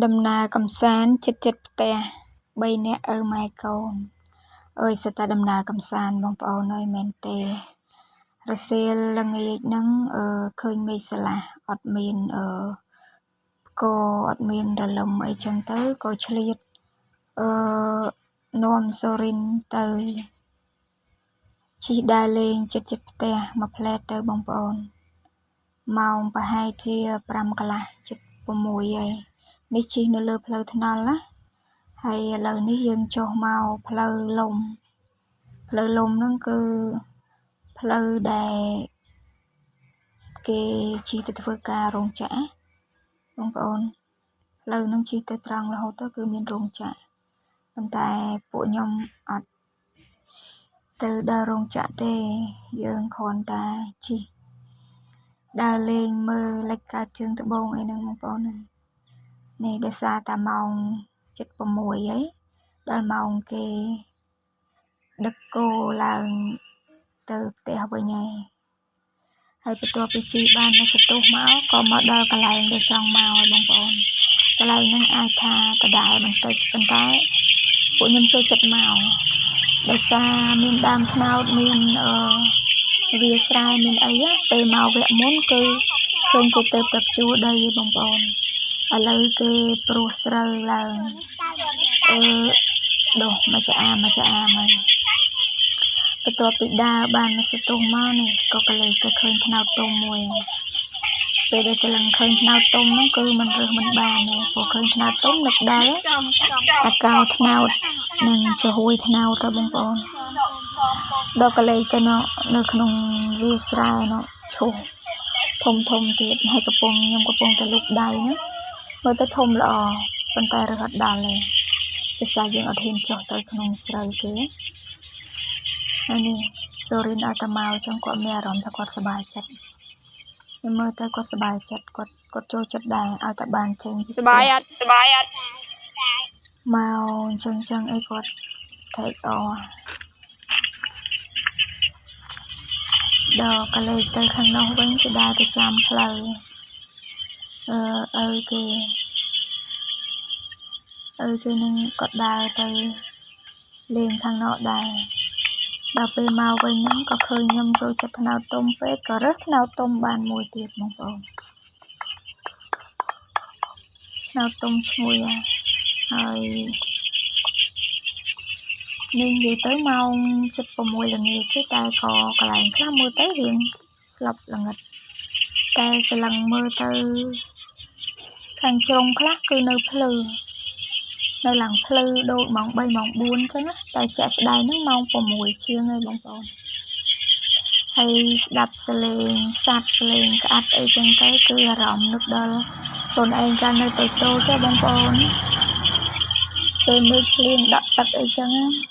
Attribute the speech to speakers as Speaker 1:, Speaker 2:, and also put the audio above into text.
Speaker 1: ដំណើរកម្សាន្តជិតៗផ្ទះ3នាក់ឪម៉ែកូនអើយសិតតែដំណើរកម្សាន្តបងប្អូនអើយមែនទេរសៀលល្ងាចហ្នឹងឃើញមេឃស្រឡះអត់មានផ្គរអត់មានរលឹមអីចឹងទៅក៏ឆ្លៀតអឺនាំសូរិនទៅជិះដើរលេងជិតៗផ្ទះមួយផ្លែតទៅបងប្អូនម៉ោងប្រហែលជា5កន្លះជិត6ហើយនេះជិះនៅលើផ្លូវថ្នល់ណាហើយឥឡូវនេះយើងចុះមកផ្លូវលំផ្លូវលំហ្នឹងគឺផ្លូវដែលគេជិះទៅធ្វើការរោងចក្របងប្អូនផ្លូវហ្នឹងជិះទៅត្រង់រហូតទៅគឺមានរោងចក្រប៉ុន្តែពួកខ្ញុំអត់ទៅដល់រោងចក្រទេយើងគ្រាន់តែជិះដើរលេងមើលលិចកើតជើងត្បូងអីហ្នឹងបងប្អូននេះដោយសារតែម៉ោង7:06ហើយដល់ម៉ោងគេដឹកគោឡើងទៅផ្ទះវិញហើយហើយបន្ទាប់ពីជិះបានមកសន្ទុះមកក៏មកដល់កន្លែងដែលចង់មកហើយបងប្អូនកន្លែងហ្នឹងអាចថាដដែលបន្តិចប៉ុន្តែពួកខ្ញុំចូលចិត្តមកដោយសារមានដើមត្នោតមានវាស្រែមានអីពេលមកវគ្គមុនគឺឃើញគេទៅតែភ្ជួរដីឯងបងប្អូនឥឡូវគេព្រោះស្រូវឡើងអឺដុះមកចាអាមកចាអាមកបន្ទាប់ពីដើរបានមកសន្ទុះមកនេះក៏កលេចទៅឃើញត្នោតទុំមួយពេលដែលស្លឹងឃើញត្នោតទុំហ្នឹងគឺមិនរើសមិនបានទេព្រោះឃើញត្នោតទុំនឹកដល់អាកោត្នោតនិងចំហួយត្នោតទៅបងប្អូនដល់កលេចទៅនៅក្នុងវាស្រែនោះឈូសធំធំទៀតហើយកំពុងខ្ញុំកំពុងតែលុបដៃហ្នឹងមើលទៅធំល្អប៉ុន្តែរើសអត់ដល់ទេភាសាយើងអត់ហ៊ានចុះទៅក្នុងស្រូវគេហើយនេះសូរិនឲ្យតែមកចឹងគាត់មានអារម្មណ៍ថាគាត់សប្បាយចិត្តខ្ញុំមើលទៅគាត់សប្បាយចិត្តគាត់គាត់ចូលចិត្តដែរឲ្យតែបានចេញពី
Speaker 2: សប្បាយអត់សប្បាយអត់
Speaker 1: មកអញ្ចឹងចឹងអីគាត់ take អដល់កលេចទៅខាងនោះវិញគេដើរទៅចាំផ្លូវអឺឪគេឪគេនឹងគាត់ដើរទៅលេងខាងនោះដែរដល់ពេលមកវិញហ្នឹងក៏ឃើញខ្ញុំចូលចិត្តត្នោតទុំពេកក៏រើសត្នោតទុំបានមួយទៀតបងប្អូនត្នោតទុំឈ្ងុយហើយនេះនិយាយទៅម៉ោង7:06ល្ងាចទេតែក៏កន្លែងខ្លះមើលទៅរៀងស្លប់ល្ងិតតែស្លឹងមើលទៅខាងជ្រុងខ្លះគឺនៅភ្លឺនៅឡើងភ្លឺដូចម៉ោង3ម៉ោង4អញ្ចឹងតែជាក់ស្ដែងហ្នឹងម៉ោង6ជាងហើយបងប្អូនហើយស្ដាប់សលេងសัตว์សលេងក្អាត់អីចឹងទៅគឺអារម្មណ៍នឹកដល់ខ្លួនឯងកាលនៅតូចតូចទេបងប្អូនពេលមេឃភ្លៀងដក់ទឹកអីចឹងណា